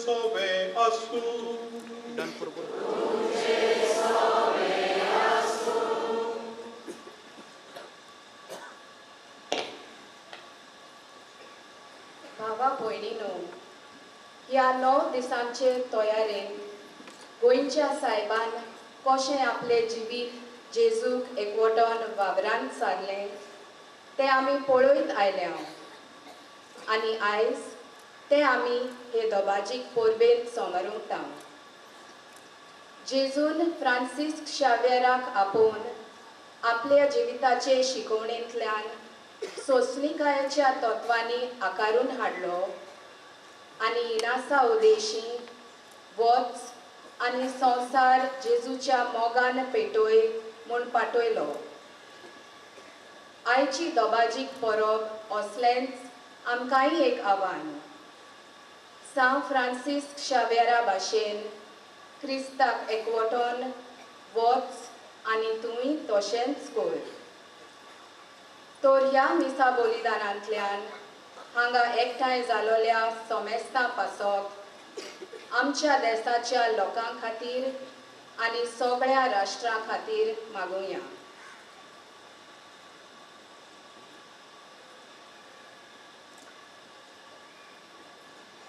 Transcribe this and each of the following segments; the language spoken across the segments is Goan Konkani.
sove आसूं. भावा भयणीनो, ह्या 9 दिसांचे तयारेन गोंयच्या सायबान कशें आपलें जिवीत जेजूक एकवटोन वावरान सारलें तें आमी पळयत आयल्या आनी आयज तें आमी हे दबाजीक परबेन समरूंक. जेजून फ्रांसिस्क शाव्येराक आपोवन आपल्या जिविताचे शिकवणेंतल्यान सोंसणीकायेच्या तत्वांनी आकारून हाडलो आनी इनासा उदेशी वच आनी संवसार जेजूच्या मोगान पेटोय म्हूण पाठयलो. आयची दबाजीक परब असलेंच आमकांय एक आव्हान. सांव फ्रांसिस्क शाव्येरा भाशेन क्रिस्ताक एकवटोन वच आनी तुंय तशेंच कर. तर ह्या मिसा बलिदानांतल्यान हांगा एकठांय जालोल्या समेस्तां पासत आमच्या देशाच्या लोकां खातीर आनी सगळ्या राष्ट्रां खातीर मागुया.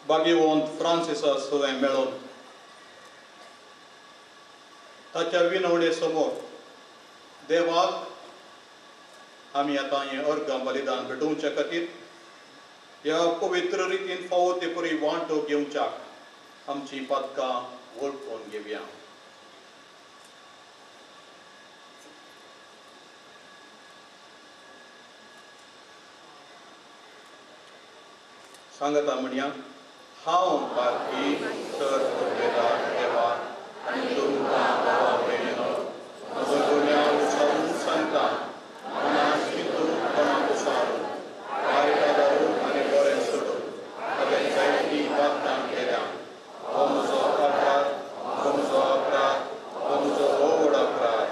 भाग्यवंत फ्रांसिसा सवें मेळोन ताच्या विनवणे समोर देवाक आमी आतां हें अर्घां बलिदान भेटोवच्या खातीर ह्या पवित्र रितीन फावो ते परी वांटो घेवच्याक आमची पातकां वळखून घेवया. सांगता म्हणया, हांव पारखी सर पुर्वेदार देवा आनी तुमकां भावा भयणीनो म्हजो गुन्यांव उचारून सांगता, मनान चिंतून कोणाक उसारून वायट आदारून आनी बरें सोडून हांवें जायतीं पातकां केल्या. हो म्हजो अपराध, हो म्हजो अपराध, हो म्हजो व्हड अपराध.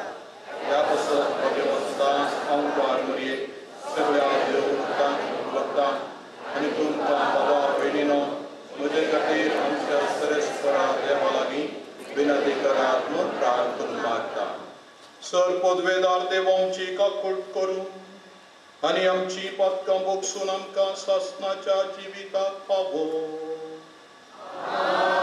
ह्या पासत भगवंतास हांव वार मरयेक सगळ्या देवतांक वता आनी तुमकां बाबा भयणीनो म्हजे खातीर आमच्या सरेस्परा देवा लागीं विनंती करात म्हूण प्रार्थना मागता. सर पदवेदार देव आमची काकूट करूं आनी आमची पातकां बोगसून आमकां सासणाच्या जिविताक पावो. Amen.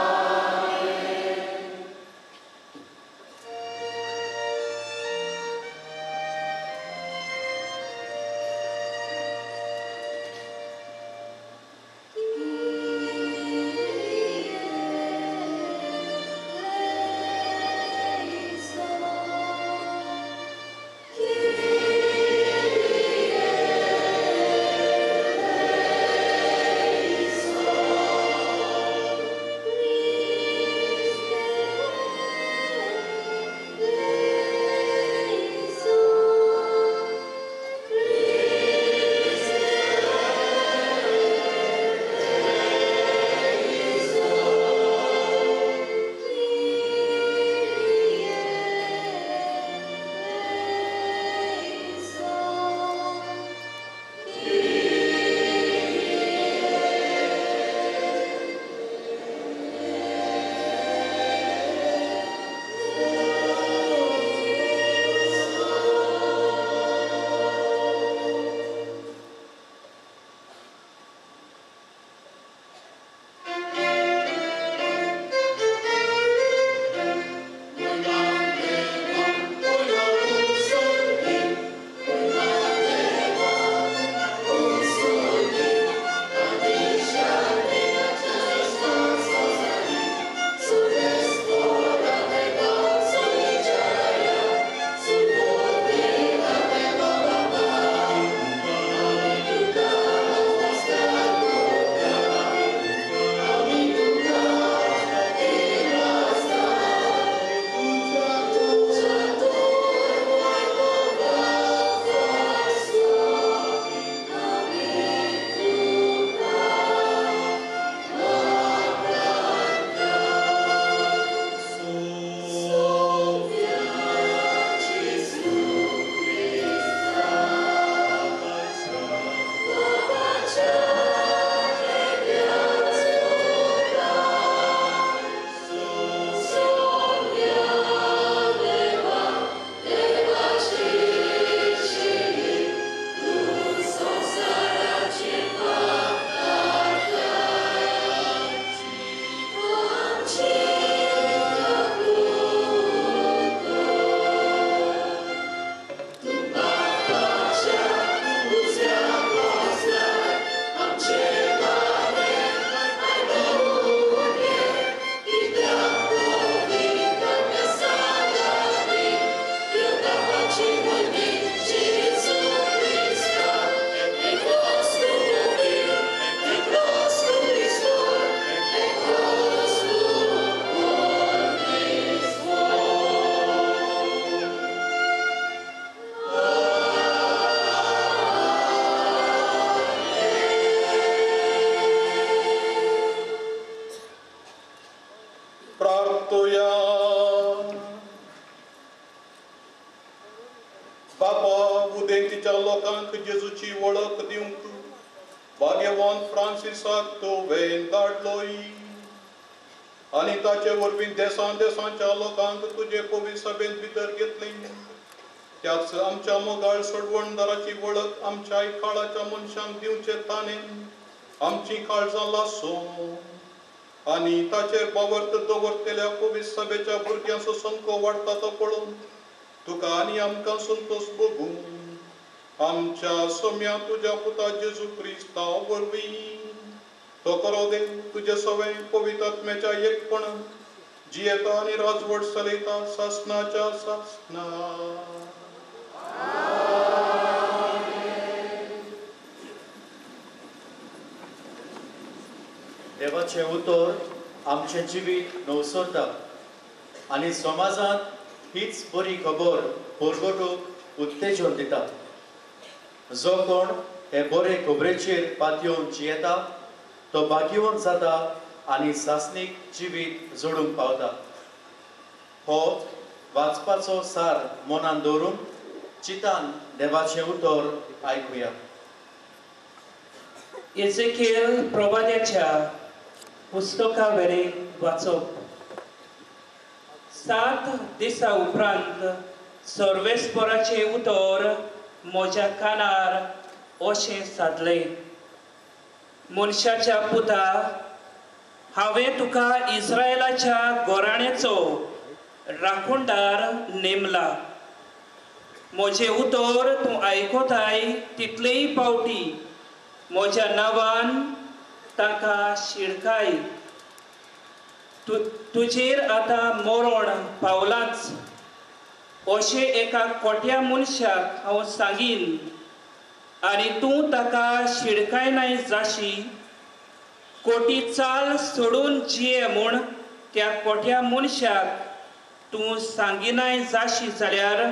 प्रार्थुया. बापा, उदेंतीच्या लोकांक जेजूची वळख दिवंक भाग्यवान फ्रांसिसाक तुवें धाडलोय आनी ताचे वरवीं देसान देसांच्या लोकांक तुजे पवित्र सभेंत भितर घेतली. त्याच आमच्या मोगाळ सोडवणदाराची वळख आमच्याय काळाच्या मनशांक दिवचे ताणें आमची काळजां लासूं आनी ताचेर बावर्त दवरतल्या पवित्र सभेच्या भुरग्यांचो संको वाडटा तो पळोवन तुका आनी आमकां संतोश भोगूं. आमच्या सोम्या तुज्या पुता जेजू क्रिस्ता वरवीं तो करो दे तुजे सवे पवित्र आत्म्याच्या एकपणान जियेता आनी राजवट चलयता सासनाच्या सासना. देवाचें उतर आमचें जिवीत नवसरता आनी समाजांत हीच बरी खबर परगटूंक उत्तेजन दिता. जो कोण हे बरे खबरेचेर पातयेवन जियेता तो भाग्यवंत जाता आनी सासणीक जिवीत जोडूंक पावता. हो वाचपाचो सार मनान दवरून चितान देवाचें उतर आयकुया. एझेकियल प्रवाद्याच्या पुस्तका वेले वाचप. 7 दिसा उपरांत सर्वेस्पराचें उतर म्हज्या कानार अशें सादलें, मनशाच्या पुता, हांवें तुका इस्रायलाच्या गोराण्याचो राखणदार नेमला. म्हजें उतर तूं आयकताय तितलेय पावटी म्हज्या नांवान ताका शिडकाय. तुजेर आतां मरण पावलांच अशें एका कोट्या मनशाक हांव सांगीन आनी तूं ताका शिडकायनाय जाशी. कोटी चाल सोडून जिये म्हूण त्या कोट्या मनशाक तूं सांगिनाय जाशी जाल्यार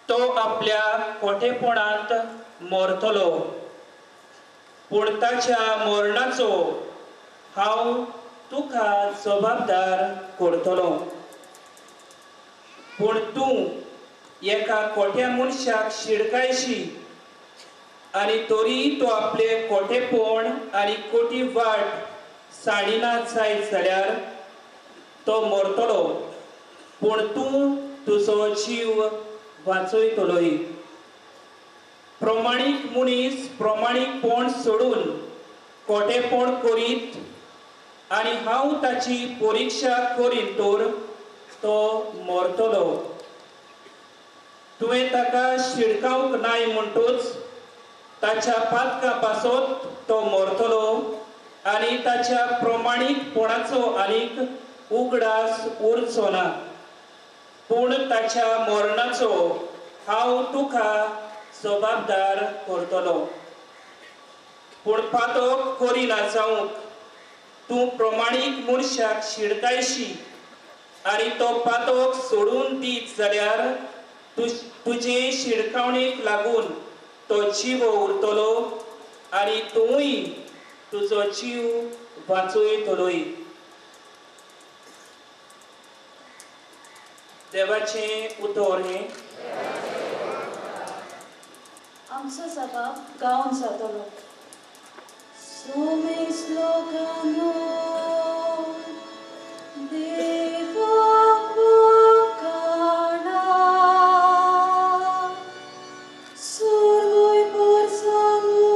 तो आपल्या कोटेपणांत मरतलो, पूण ताच्या मरणाचो हांव तुका जबाबदार करतलो. पूण तूं एका कोट्या मनशाक शिडकायशी आनी तरी तो आपले कोटेपण आनी कोटी वाट साडिना जायत जाल्यार तो मरतलो, पूण तूं तुजो जीव वाचयतलोय. प्रमाणीक मनीस प्रमाणीकपण सोडून कोटेपण करीत आनी हांव ताची परिक्षा करीन तर तो मरतलो. तुवें ताका शिडकावंक नाय म्हणटूच ताच्या पातका पासत तो मरतलो आनी ताच्या प्रमाणीकपणाचो आनीक उगडास उरचो ना, पूण ताच्या मरणाचो हांव तुका जबाबदार करतलो. पूण पातक करिना जावंक तूं प्रमाणीक मनशाक शिडकायशी आनी तो पातक सोडून दीत जाल्यार तुजे शिडकावणेक लागून तो जीव उरतलो आनी तूंय तुजो जीव वाचयतलोय. देवाचें उतर हें. आमचो सभाव गावन जातलो. सोमेस लोकांनो देवाक वाखाणा, सुरवय पोरसांनो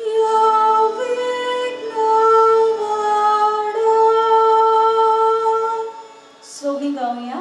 यावेक नावाडा. सगळीं गावया.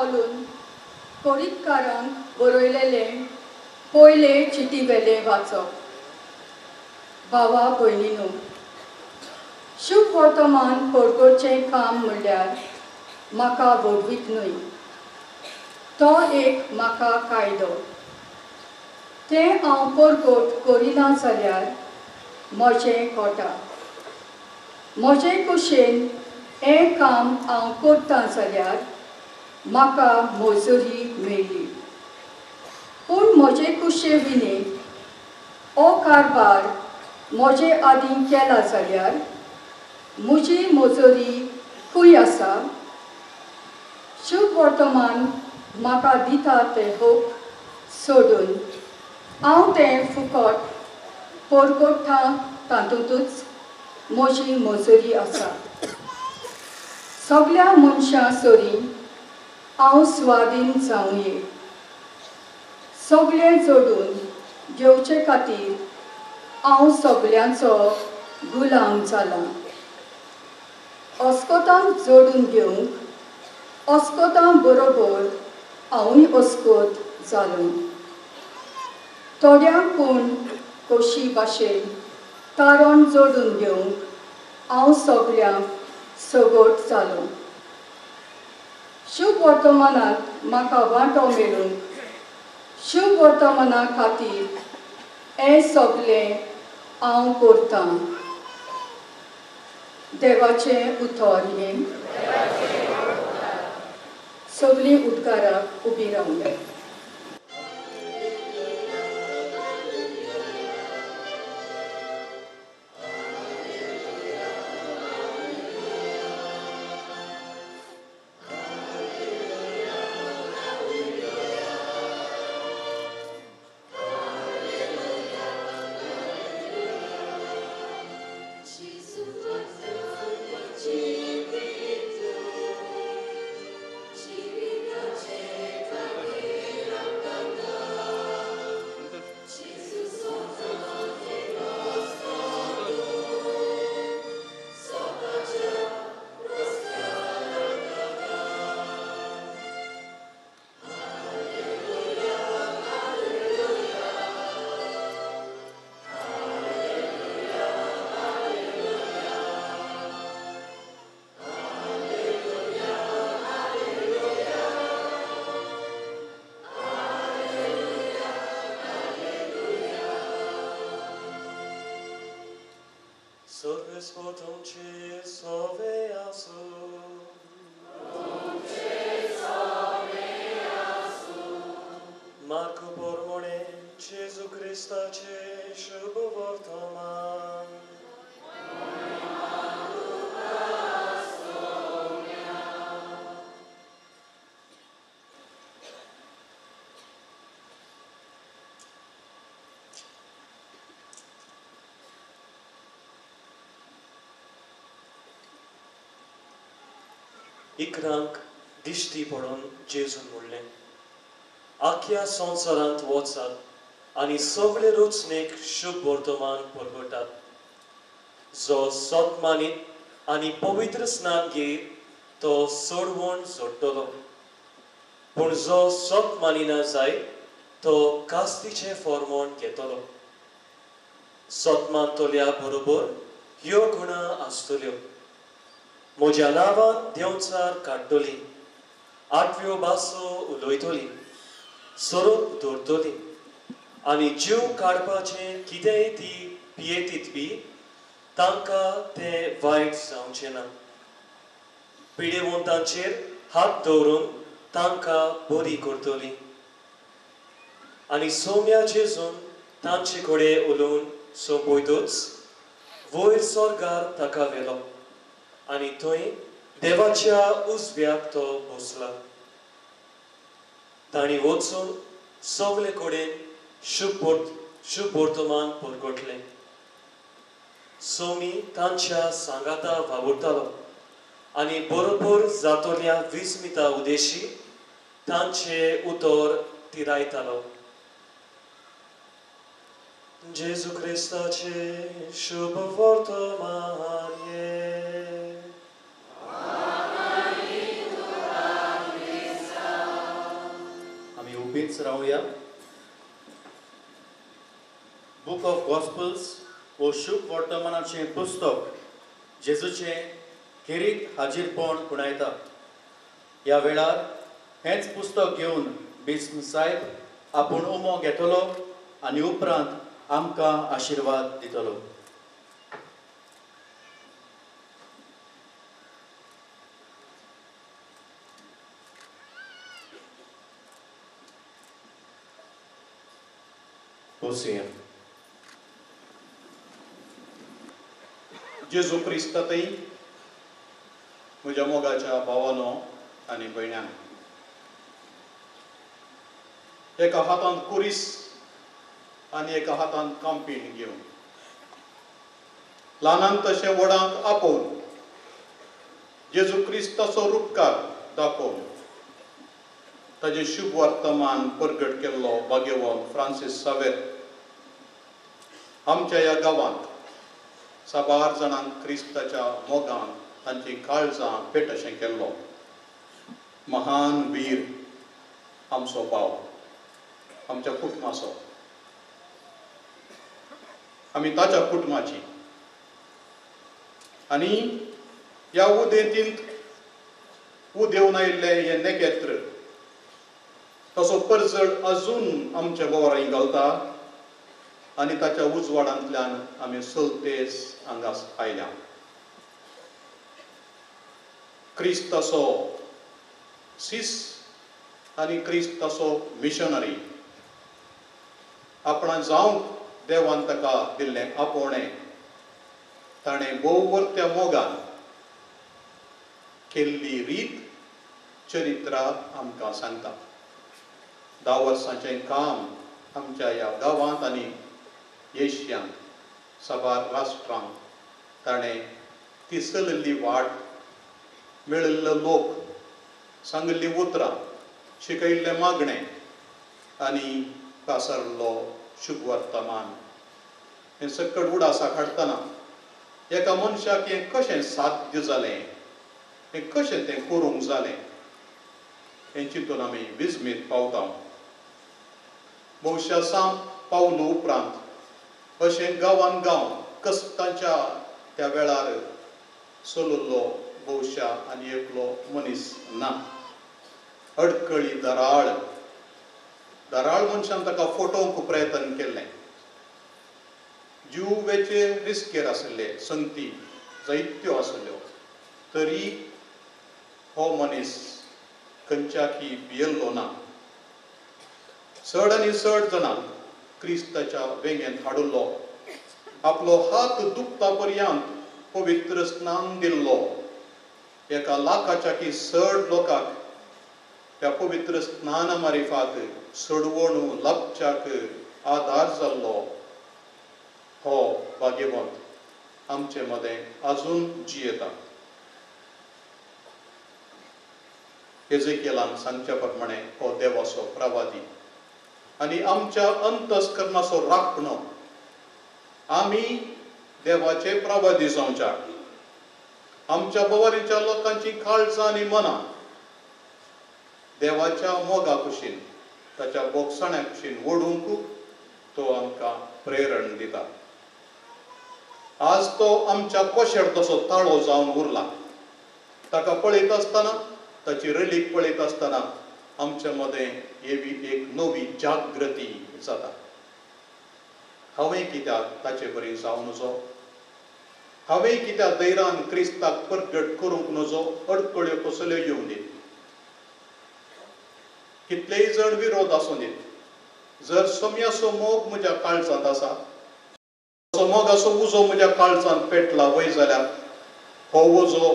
पावलून कोरितकारांक बरयलेलें पयले चिटी वेलें वाचप. भावा भयणीनो, शुभ वर्तमान परगटचें काम म्हणल्यार म्हाका व्हडवीक न्हय, तो एक म्हाका कायदो. तें हांव परगट करिना जाल्यार म्हजें कोटा. म्हजे कुशेन हें काम हांव करतां जाल्यार म्हाका मजुरी मेळ्ळी, पूण म्हजे कुशे विणे हो कारभार म्हजे आदीं केला जाल्यार म्हजी मजुरी खंय आसा? शुभ वर्तमान म्हाका दिता तें हक सोडून हांव तें फुकट परगट्टा, तातूंतच म्हजी मजुरी आसा. सगळ्या मनशां सरी हांव स्वाधीन जावंये. सगळें जोडून घेवचे खातीर हांव सगळ्यांचो गुलाम जाला. अस्कोतांक जोडून घेवंक अस्कोतां बरोबर हांवूय अस्कोत जालो. थोड्यांक पूण कशी भाशेन तारण जोडून घेवंक हांव सगळ्यांक सगट जालो. शुभ वर्तमानांत म्हाका वांटो मेळूंक शुभ वर्तमाना खातीर हें सगळें हांव करतां. देवाचें उतर हें. सगळीं उदकाराक उबी रावल्या. Marco Pormone, Gesù Cristace, शुभ वर्तमान. इकरांक दिश्टी पडून जेजून म्हणलें, आख्या संवसारांत वचात आनी सगळे रचणेक शुभ वर्तमान परगटात. जो सत मानीत आनी पवित्र स्नान घेत तो सोडवण जोडटलो, पूण जो सत मानिना जायत तो कास्तीचें फॉर्मोण घेतलो. सत मानतल्या बरोबर ह्यो गुणां आसतल्यो: म्हज्या नांवान देंवचार काडटली, आठव्यो भासो उलयतली, सोरोप दवरतली आनी जीव काडपाचें कितेंय ती पियेतीत बी तांकां तें वायट जावचें ना. पिडेवंतांचेर हात दवरून तांकां बरी करतली. आनी सोम्या जेजून तांचे कडेन उलोवन सोंपयतूच वयर स्वर्गार ताका व्हेलो आनी थंय देवाच्या उजव्याक तो बसला. तांणी वचून सगळे कडेन शुभ वर्तमान परगटलें. सोमी तांच्या सांगाता वावुरतालो आनी बरोबर जातल्या विस्मिता उदेशी तांचे उतर तिरायतालो. जेजू क्रिस्ताचे शुभ वर्तमान हें. उबीच रावया। बुक ऑफ गॉस्पल्स वो शुभ वर्तमानाचें पुस्तक जेजूचें खेरीत हाजीरपण खुणायता। ह्या वेळार हेंच पुस्तक घेवन बिस्म साहेब आपूण उमो घेतलो आनी उपरांत आमकां आशिर्वाद दितलो। बसुया। जेजू क्रिस्तातय म्हज्या मोगाच्या भावानो आनी भयण्यान, एका हातांत कुरीस आनी एका हातांत कांपीण घेवन ल्हानांक तशें व्हडांक आपोवन जेजू क्रिस्ताचो रुपकार दाखोवन ताजें शुभ वर्तमान परगट केल्लो भाग्यवंत फ्रांसीस सावेर आमच्या ह्या गांवांत साबार जाणांक क्रिस्ताच्या मोगान तांची काळजां पेटशें केल्लो महान वीर आमचो भाव, आमच्या कुटुंबाचो, आमी ताच्या कुटुंबाची। आनी ह्या उदेंतींत उदेवन आयिल्लें हें नेकेत्र तसो परजळ अजून आमच्या बोवारांनी घालता आनी ताच्या उजवाडांतल्यान आमी सलतेस हांगा आयल्या। क्रिस्ताचो सीस आनी क्रिस्ताचो मिशनरी आपणा जावंक देवान ताका दिल्लें आपोवणें ताणें भोव मोगान केल्ली रीत चरित्रा आमकां सांगता। 10 वर्सांचें काम आमच्या ह्या गांवांत आनी एशियांत साबार राष्ट्रांक ताणें ती चलिल्ली वाट, मेळिल्ले लोक, सांगिल्लीं उतरां, शिकयिल्लें मागणें आनी पासरलो शुभ वर्तमान हें सकट उडासाक हाडटना एका मनशाक हें कशें साध्य जालें, हें कशें तें करूंक जालें हें चिंतून आमी विस्मीत पावता। भोवशा साम पावलो उपरांत अशें गांवान गांव कश्टांच्या त्या वेळार चलल्लो भोवशा आनी एकलो मनीस ना। अडकळी दराळ दराळ मनशान ताका फटोवंक प्रयत्न केल्लें। जिवेचे रिस्केर आशिल्ले, संगती जायत्यो आशिल्ल्यो, तरी हो मनीस खंयच्याकी भियेल्लो ना। चड आनी चड जाणांक क्रिस्ताच्या वेंगेंत हाडिल्लो, आपलो हात दुखता पर्यंत पवित्र स्नान दिल्लो। एका लाखाच्या की चड लोकांक त्या पवित्र स्नाना मारिफात सोडवण लाभच्याक आदार जाल्लो हो भाग्यवंत आमचे मदें अजून जियेता। एजेकियलान सांगच्या प्रमाणे हो देवाचो प्रवादी आनी आमच्या अंतस्करणाचो राखणो। आमी देवाचे प्रवादी जावच्या, आमच्या भोंवतणच्या लोकांची काळजां आनी मनां देवाच्या मोगा कुशीन, ताच्या बोगसाण्या कुशीन ओडूंक तो आमकां प्रेरण दिता। आज तो आमच्या कोशेर तसो ताळो जावन उरला। ताका पळयत आसतना, ताची रलीक पळयत आसतना आमच्या मदें एवी एक नवी जागृती जाता। हांवें कित्याक ताचे बरी जावं नजो, हांवें कित्याक धैर्यान क्रिस्ताक परगट करूंक नजो, अडकळ्यो कसल्यो येवं दी, कितलेय जण विरोध आसूं दी, जर सोम्याचो मोग म्हज्या काळजांत आसा, मोगाचो उजो म्हज्या काळजांत पेटला वय जाल्यार हो उजो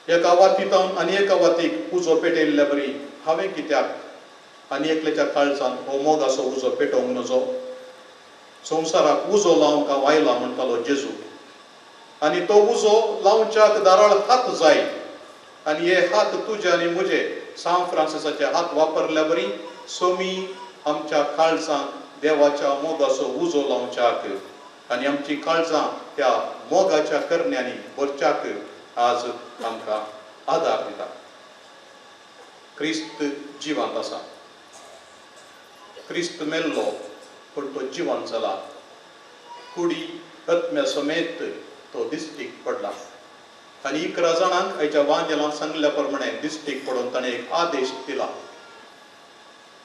एका वातींत आनी एका वातीक उजो पेटयल्ल्या बरी हांवें कित्याक आनी एकल्याच्या काळजांत हो मोगाचो उजो पेटोवंक नजो। संवसाराक उजो लावंक हांव आयला म्हणटालो जेजू, आनी तो उजो लावच्याक दाराळ हात जाय आनी हे हात तुजे आनी म्हजे सांत फ्रांसिसाचे हात वापरल्या बरी सोमी आमच्या काळजांक देवाच्या मोगाचो उजो लावच्याक आनी आमची काळजां त्या मोगाच्या करण्यांनी भरच्याक आज आमकां आदार दिता। क्रिस्त जिवांत आसा। क्रिस्त मेल्लो पूण तो जिवन जाला, कुडी आत्म्या समेत तो दिश्टीक पडला. आनी 11 जाणांक आयच्या वांजेलान सांगल्या प्रमाणे दिश्टीक पडून ताणें एक आदेश दिला,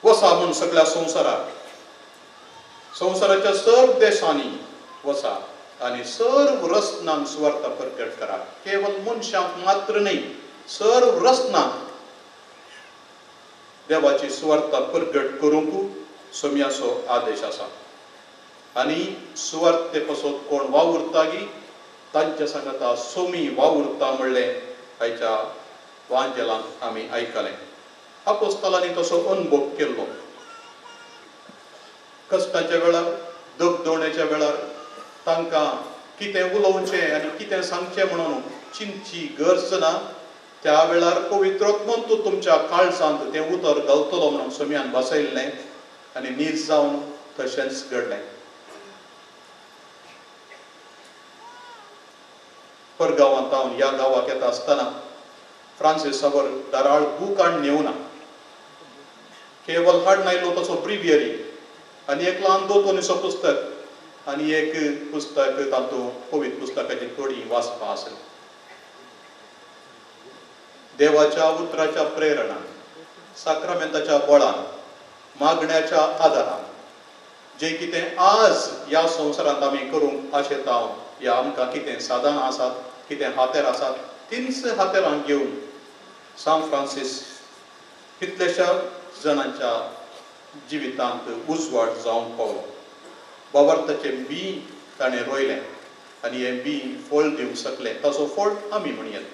वसा म्हूण सगळ्या संवसाराक, संवसाराच्या सर्व देशांनी वसा आनी सर्व रसनांक सुवार्ता प्रकट करा. केवल मनशांक मात्र न्हय, सर्व रसनांक देवाची सुवार्ता प्रकट करूंक सोम्याचो आदेश आसा. आनी सुवार्ते पासत कोण वावुरता गी तांच्या सांगता सोमी वावुरता म्हणलें आयच्या वांजेलांत आमी आयकलें. आपोस्तालांनी तसो अनुभव केल्लो. कश्टाच्या वेळार, दगदवण्याच्या वेळार तांकां कितें उलोवचें आनी कितें सांगचें म्हणून चिंतची गरज ना. त्या वेळार पवित्रात्मन तूं तुमच्या काळजांत तें उतर घालतलो म्हणून सोम्यान बसयल्लें आनी नीज जावन तशेंच घडलें. परगांवांत हांव ह्या गांवाक येता आसतना फ्रांसीस सावर दाराळ बूक हाडून येवना, केवल हाडून आयलो तसो ब्रिवियरी आनी एक ल्हान दोतोनीचो पुस्तक आनी एक पुस्तक तातूंत पवित्र पुस्तकाची थोडी वाचपां आसली. देवाच्या उतराच्या प्रेरणान, साक्रामेंताच्या बळान, मागण्याच्या आदारान जें कितें आज ह्या संवसारांत आमी करूंक आशेता, ह्या आमकां कितें साधनां आसात, कितें हातेर आसात, तींच हातेरां घेवन सांत फ्रांसीस कितल्याश्या जाणांच्या जिवितांत उजवाड जावंक पावलो. बाबार्थाचें बीं ताणें रोयलें आनी हें बीं फळ दिवंक शकलें. ताचो फळ आमी म्हणयेत,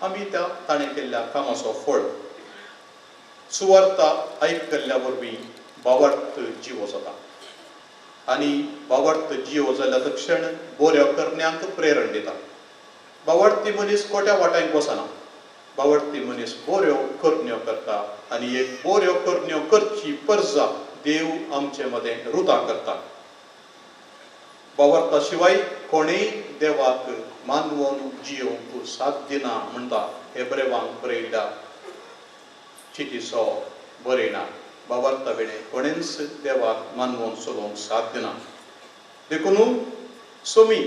आमी त्या ताणें केल्ल्या कामाचो फळ. सुवार्ता आयकल्ल्या वरवीं बाबार्थ जिवो जाता आनी बाबार्थ जिवो जाल्या तक्षण बऱ्यो करण्यांक प्रेरण दिता. बावडती मनीस खोट्या वाट्यांक वचना, बावडती मनीस बऱ्यो करण्यो करता आनी एक बऱ्यो करण्यो करची परजा देव आमचे मदें रुता करता. बावडता शिवाय कोणेय देवाक मानवोन जियोवंक साथ दिना म्हणटा हे बरेवांक बरयल्ल्या चिटीचो बरयना. बावडता वेळे कोणेंच देवाक मानवोन चलोवंक साथ दिना. देखून सोमी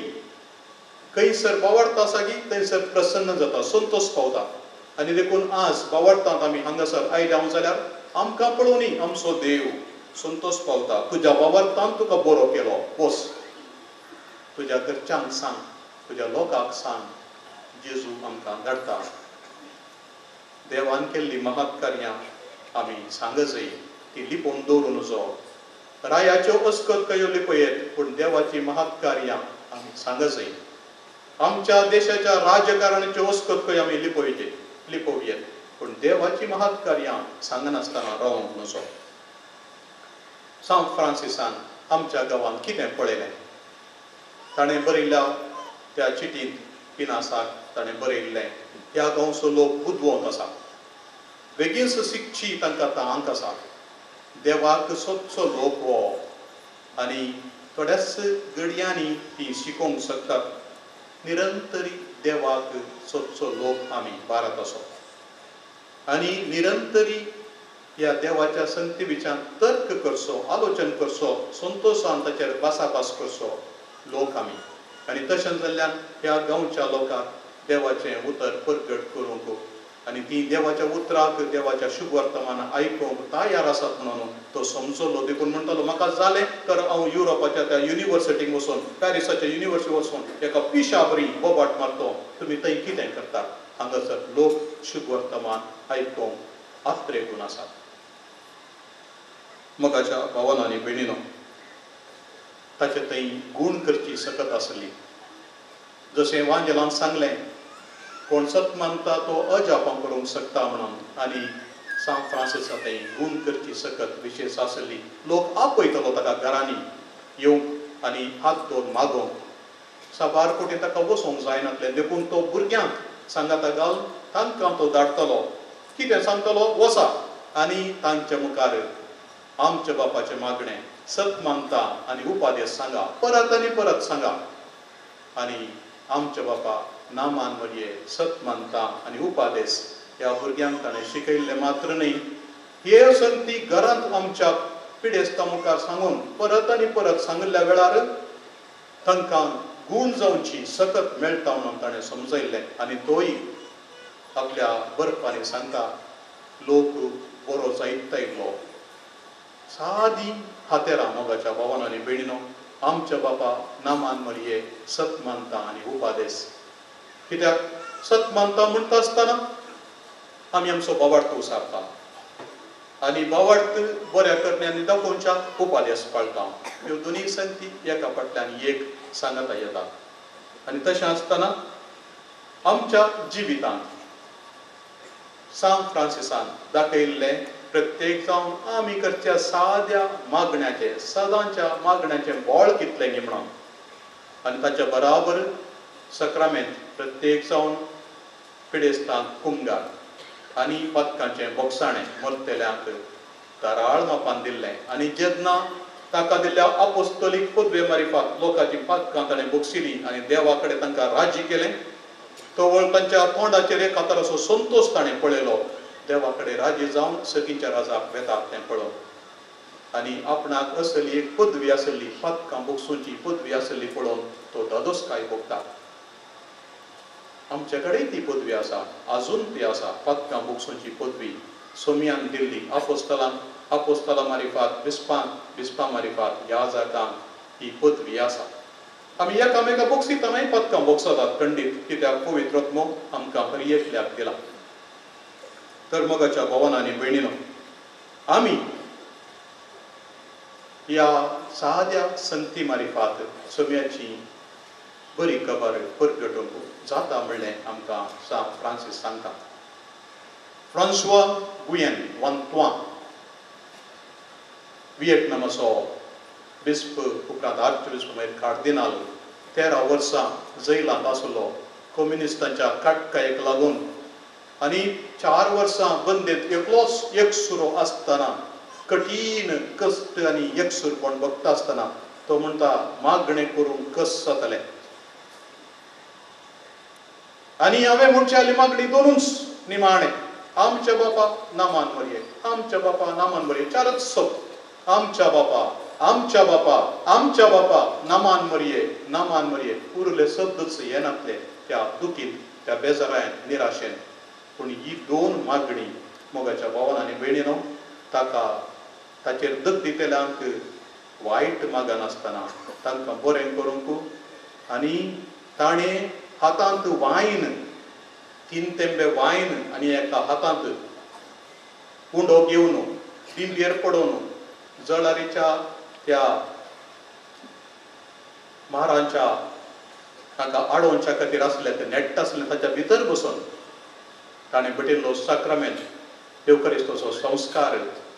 खंयसर बावडता आसा की थंयसर प्रसन्न जाता, संतोश पावता. आनी देखून आज बावडटांत आमी हांगासर आयल्या जाल्यार आमकां पळोवनी आमचो देव संतोश पावता. तुज्या बावडटान तुका बरो केलो, वच तुज्या घरच्यांक सांग, तुज्या लोकांक सांग, जेजू आमकां धाडटा. देवान केल्ली महत्कार्यां आमी सांगजय, ती लिपोवन दवरूं नजो. रायाच्यो अस्कत कयो लिपयत, पूण देवाची महत्कार्यां आमी सांगजय. आमच्या देशाच्या राजकारणाच्यो अस्कत कयो आमी लिपोवयेत, पूण देवाची महत्कार्यां सांगनासतना रावंक नजो. सांत फ्रांसिसान आमच्या गांवांत कितें पळयलें? ताणें बरयल्ल्या त्या चिटींत पिनासाक ताणें बरयल्लें, ह्या गांवचो लोक बुदवंत आसा, बेगीनच शिकची तांकां तांक आसा, देवाक सोदचो लोक हो आनी थोड्याच गडयांनी ती शिकोवंक शकतात. निरंतरी देवाक सोदचो लोक आमी भारताचो आनी निरंतरी ह्या देवाच्या संगती विचार तर्क करचो, आलोचन करचो, संतोशान ताचेर भासाभास करचो लोक आमी. आनी तशें जाल्ल्यान ह्या गांवच्या लोकांक देवाचें उतर प्रगट करूंक आनी ती देवाच्या उतराक, देवाच्या शुभ वर्तमानाक आयकूंक तयार आसात म्हणून तो समजलो. देखून म्हणटालो, म्हाका जालें तर हांव युरोपाच्या त्या युनिवर्सिटीक वचून, पॅरिसाच्या युनिवर्सिटी वचून एका पिशा बरी बोबाट मारतो, तुमी थंय कितें करतात? हांगासर लोक शुभ वर्तमान आयकूंक आत्रेगून आसात. मोगाच्या भावान आनी भयणीनो, ताचे थंय गूण करची सकत आसली. जशें वांजेलान सांगलें, कोण सत मानता तो अजापां करूंक शकता म्हणून. आनी सांत फ्रांसिसा थंय गूण करची सकत विशेश आसली. लोक आपयतलो ताका घरांनी येवंक आनी हात दवरून मागोवंक. साबार कोटी ताका वचोंक जायनातलें, देखून तो भुरग्यांक सांगाता घालून तांकां तो धाडटलो. कितें सांगतलो? वसा आनी तांच्या मुखार आमच्या बापाचें मागणें सत मानता आनी उपादेश सांगा, परत आनी परत सांगा. आनी आमच्या बापा नामान मरये सत मानता आनी उपादेश ह्या भुरग्यांक ताणें शिकयल्लें मात्र न्हय, हे संगती घरांत आमच्या पिडेस्ता मुखार सांगून परत आनी परत सांगिल्ल्या वेळार तांकां गूण जावची सकत मेळटा म्हणून ताणें समजयल्लें. आनी तोय आपल्या बरपांनी सांगता लोक बरो जायत आयलो. सादी हातेरां मोगाच्या भावान आनी भयणीनो, आमच्या बापा नामान मरये सत मानता आनी उपादेस. कित्याक सत मानता म्हणटा आसतना आमी आमचो बावार्थ उसारता आनी बावार्थ बऱ्या करण्यांनी दाखोवच्या उपादेस पाळटा. ह्यो दोनूय संगती एका फाटल्यान एक सांगता येतात. आनी तशें आसतना आमच्या जिवितांत सांत फ्रांसिसान दाखयल्लें प्रत्येक जावन आमी करच्या साद्या मागण्याचें सदांच्या मागण्याचें बळ कितलें गी म्हणून आनी ताच्या बराबर सक्रामेंत प्रत्येक जावन पिडेस्तांक कुमगार आनी पातकांचें बोगसाणें मरतल्यांक तराळ मापान दिल्लें. आनी जेन्ना ताका दिल्ल्या आपोस्तोलीक पदवे मारिफात लोकांची पातकां ताणें बोगसिलीं आनी देवा कडेन तांकां राजी केलें, तवळ तांच्या तोंडाचेर एक असो संतोश ताणें पळयलो, देवा कडेन राजी जावन सगींच्या राजाक वेतात तें पळोवन. आनी आपणाक असली एक पदवी आसली, पातकां बोगसूंची पदवी आसली पळोवन तो दादोसकाय भोगता. आमचे कडेन ती पदवी आसा, आजून ती आसा. पातकां बोगसूंची पदवी सोमयान दिल्ली आपोस्तलांक, आपोस्तला मारिफात बिस्पांक, बिस्पा मारिफात याजकांक ही पदवी आसा. आमी एकामेका बोगसितानाय पातकां बोगसतात खंडीत, कित्याक पवित्र आत्मो आमकां हर एकल्याक दिला. तर मोगाच्या भावान आनी भयणीनो, आमी ह्या साद्या संगती मारिफात सोम्याची बरी खबर परगटूंक जाता म्हणलें आमकां सांत फ्रांसीस सांगता. फ्रांसवा गुयेन वान तुआं विएटनामाचो बिस्प, उपरांत आर्चबिस्प मागीर कार्दिनाल, 13 वर्सां जैलांत आसलो कम्युनिस्टांच्या काटकायेक लागून आनी 4 वर्सां बंदेंत एकलोच एकसुरो आसतना कठीण कश्ट आनी एकसूरपण भोगता आसतना तो म्हणटा मागणें करूंक कस जातलें. आनी हांवें म्हणचे आली मागणी दोनूच निमाणें, आमच्या बापा नामान मरये, आमच्या बापा नामान मरये, चारच शब्द, आमच्या बापा, आमच्या बापा, आमच्या बापा नामान मरये, नामान मरये. उरले शब्दच येनातले त्या दुखीन, त्या बेजारायन, निराशेन. पूण ही दोन मागणी मोगाच्या भावान आनी भयणीनो ताका ताचेर दक दितल्यांक वायट मागनासतना तांकां बरें करूंक आनी ताणें हातांत वायन, 3 तेंबे वायन आनी एका हातांत उंडो घेवन दिंबयेर पडोवन जळारीच्या त्या म्हारांच्या तांकां आडोवच्या खातीर आसलें तें नेट्ट आसलें ताच्या भितर बसून ताणें भेटिल्लो साक्रामेंत येवकरिस्तोचो संस्कार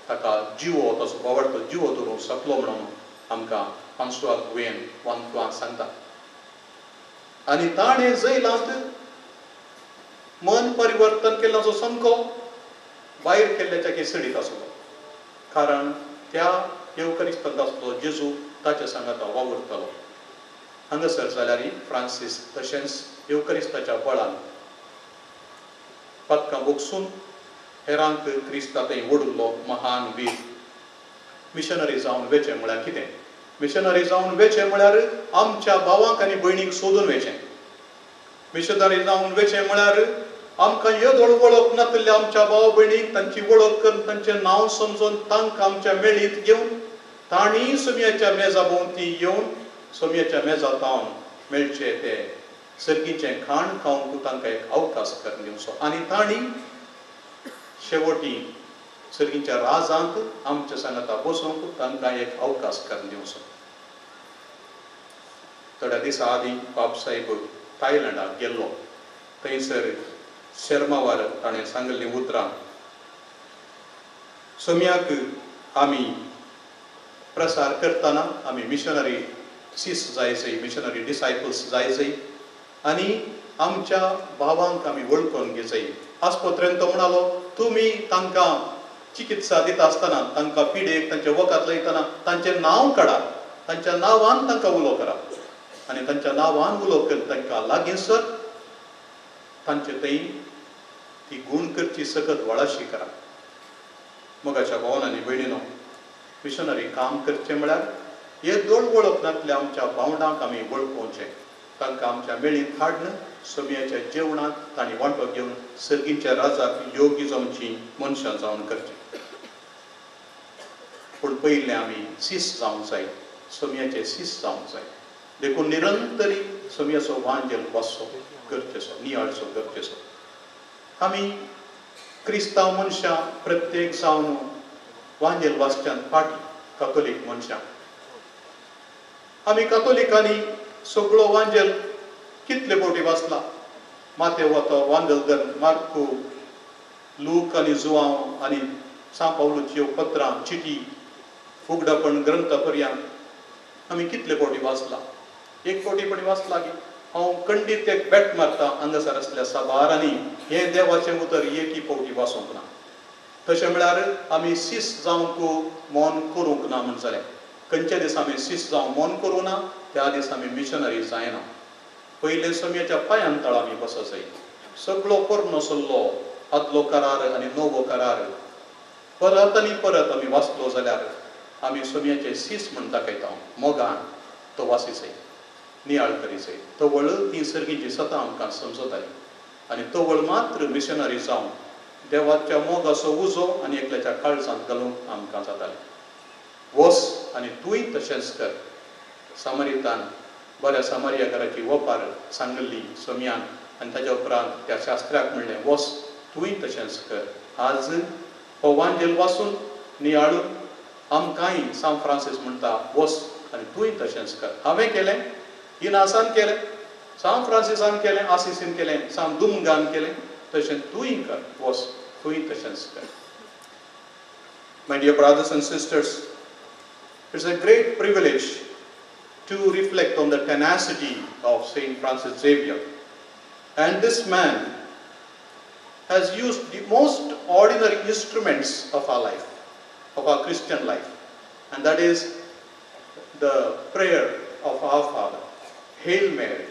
ताका जिवो, ताचो बावडतो जिवो दवरूंक शकलो म्हणून आमकां फ्रांसवा गुयेन वान तुआं सांगता. आनी ताणें जैलांत मन परिवर्तन केल्ल्याचो सामको भायर केल्ल्याच्या केसडीत आसलो, कारण त्या येवकरिस्तांत आसलो जेजू ताच्या सांगाता वावुरतालो. हांगासर जाल्यार फ्रांसीस तशेंच येवकरिस्ताच्या बळान पातकां बोगसून हेरांक क्रिस्ता थंय ओडिल्लो महान वीर. मिशनरी जावन वेचें म्हळ्यार कितें? मिशनरी जावन वेचें म्हळ्यार आमच्या भावांक आनी भयणींक सोदून वेचें. मिशनरी जावन वेचें म्हळ्यार आमकां येदोळ वळख नातिल्ल्या आमच्या भाव भयणींक तांची वळख करून तांचें नांव समजून तांकां आमच्या मेळींत घेवन तांणी सोमयाच्या मेजा भोंवती येवन सोमयाच्या मेजा तावन मेळचें ते सर्गीचें खाण खावंक तांकां एक अवकाश करून दिवचो आनी तांणी शेवटी सर्गीच्या राजांत आमच्या सांगाता बसोवंक तांकां एक अवकाश करून दिवचो. थोड्या दिसा आदीं बापसाहेब थायलंडाक गेल्लो, थंयसर शर्मावार ताणें सांगिल्लीं उतरां, सोम्याक आमी प्रसार करतना आमी मिशनरी सीस जायजय, मिशनरी डिसायपल्स जायजय आनी आमच्या भावांक आमी वळखून घेजय. आस्पत्रेन तो म्हणालो तुमी तांकां चिकित्सा दिता आसतना, तांकां पिडेक तांचे वखद लायतना तांचें नांव काडा, तांच्या नांवान तांकां उलो करा आनी तांच्या नांवान उलो करून तांकां लागीं सर तांचे थंय ती गूण करची सकत वाळाशी करा. मोगाच्या भावान आनी भयणीनो, मिशनरी काम करचें म्हळ्यार हे दोन वळख नासले आमच्या भावंडांक आमी वळखोवचें, तांकां आमच्या मेळींत हाडून सोमयाच्या जेवणांत तांणी वांटो घेवन सर्गीच्या राजाक योग्य जावची मनशां जावन करचें. पूण पयलें आमी सीस जावंक जाय, सोमयाचे सीस जावंक जाय. देखून निरंतरी सोमयाचो वांजेल वाचचो गरजेचो, नियाळचो गरजेचो. आमी क्रिस्तांव मनशां प्रत्येक जावन वांजेल वाचच्यान फाटीं कातोलीक मनशां. आमी कातोलिकांनी सगळो वांजेल कितले फावटी वाचला. माते वतो वांजेल धर मार्कू, लूक आनी जुआंव आनी सां पावलूच्यो पत्रां, चिटी, उगडापण ग्रंथ पर्यंत आमी कितले फावटी वाचला. एक फावटी पण वाचला की हांव खंडीत एक बेट मारता हांगासर आसल्या साबारांनी हें देवाचें उतर एकी फावटी वाचूंक ना. तशें म्हळ्यार आमी सीस जावंक मौन करूंक ना म्हण जालें. खंयच्या दिसा आमी सीस जावंक मौन करूं ना त्या दिसा आमी मिशनरी जायना. पयलें सोमयाच्या पांयान तळ आमी बसो जाय. सगळो पोरणो सल्लो, आदलो करार आनी नवो करार परत आनी परत आमी वाचलो जाल्यार आमी सोमयाचे सीस म्हण दाखयता. मोगान तो वासी जाय, नियाळ करी जाय. तवळ ती सर्गीची सतां आमकां समजताली आनी तवळ मात्र मिशनरी जावन देवाच्या मोगाचो उजो आनी एकल्याच्या काळजांत घालूंक आमकां जातालें. वस आनी तूंय तशेंच कर. सामरितान बऱ्या सामारिया घराची वपार सांगिल्ली सोमयान आनी ताच्या उपरांत त्या शास्त्र्याक म्हणलें वस तूंय तशेंच कर. आज हो वांजेल वाचून नियाळून आमकांय सांत फ्रांसीस म्हणटा वस आनी तूंय तशेंच कर. हांवें केलें, इनासान केलें, सांत फ्रांसिसान केलें, आसिसीन केलें, सांत दुमगान केलें, तशें तूंय कर, वस तूंय तशेंच कर. My dear brothers and sisters, it's a great privilege to reflect on the tenacity of Saint Francis Xavier. And this man has used the most ordinary instruments of our life, of our Christian life, and that is the prayer of our Father, Hail Mary,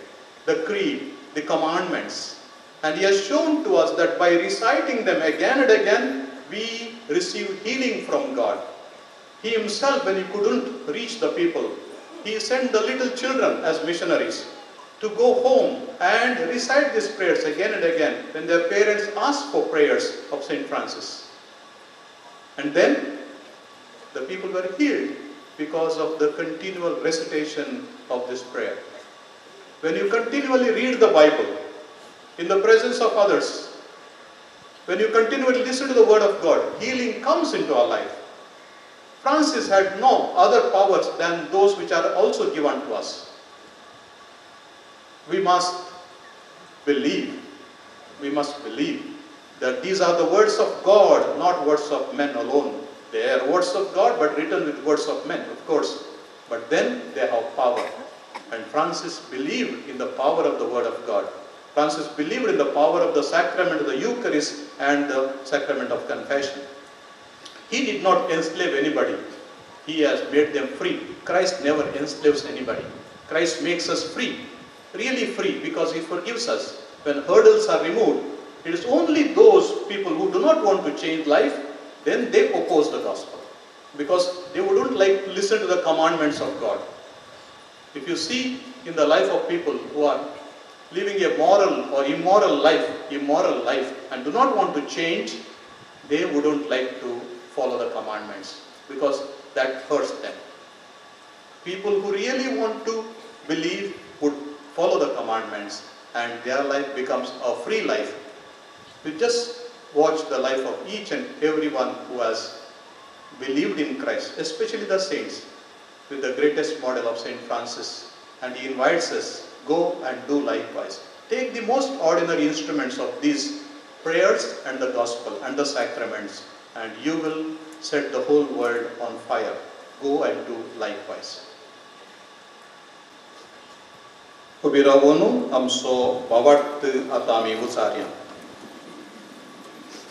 the Creed, the commandments. And he has shown to us that by reciting them again and again, we receive healing from God. He himself, when he couldn't reach the people, he sent the little children as missionaries to go home and recite these prayers again and again when their parents asked for prayers of Saint Francis. And then the people were healed because of the continual recitation of this prayer. When you continually read the Bible in the presence of others, when you continually listen to the Word of God, healing comes into our life. Francis had no other powers than those which are also given to us. We must believe, we must believe that these are the words of God, not words of men alone. They are words of God, but written with words of men, of course. But then they have power. And Francis believed in the power of the Word of God. Francis believed in the power of the sacrament of the Eucharist and the sacrament of confession. He did not enslave anybody. He has made them free. Christ never enslaves anybody. Christ makes us free, really free, because he forgives us. When hurdles are removed, it is only those people who do not want to change life, then they oppose the gospel, because they wouldn't like to listen to the commandments of God. If you see in the life of people who are living a moral or immoral life, and do not want to change, they wouldn't like to follow the commandments, because that hurts them. People who really want to believe would follow the commandments, and their life becomes a free life. We just watch the life of each and everyone who has believed in Christ, especially the saints, with the greatest model of Saint Francis, and he invites us, go and do likewise. Take the most ordinary instruments of these prayers and the gospel and the sacraments, and you will set the whole world on fire. Go and do likewise. उबी रावन आमचो भावार्थ आतां आमी उचारया.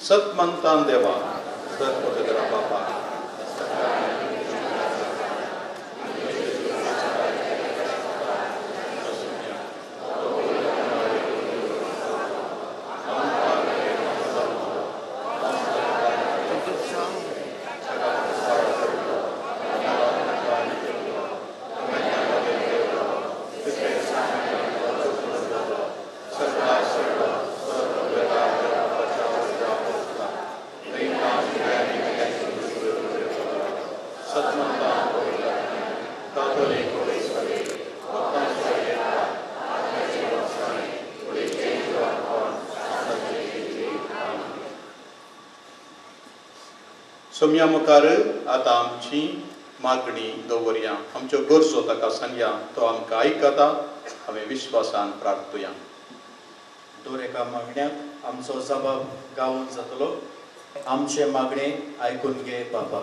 सत मानतान देवा, सत पवित्र बापा, परम्या मुखार आतां आमची मागणी दवरया, आमच्यो गरजो ताका सांगया, तो आमकां आयकता. आमी विश्वासान प्रार्थुया. दर एका मागण्याक आमचो जबाब गावून जातलो. आमचे मागणे आयकून घे बाबा.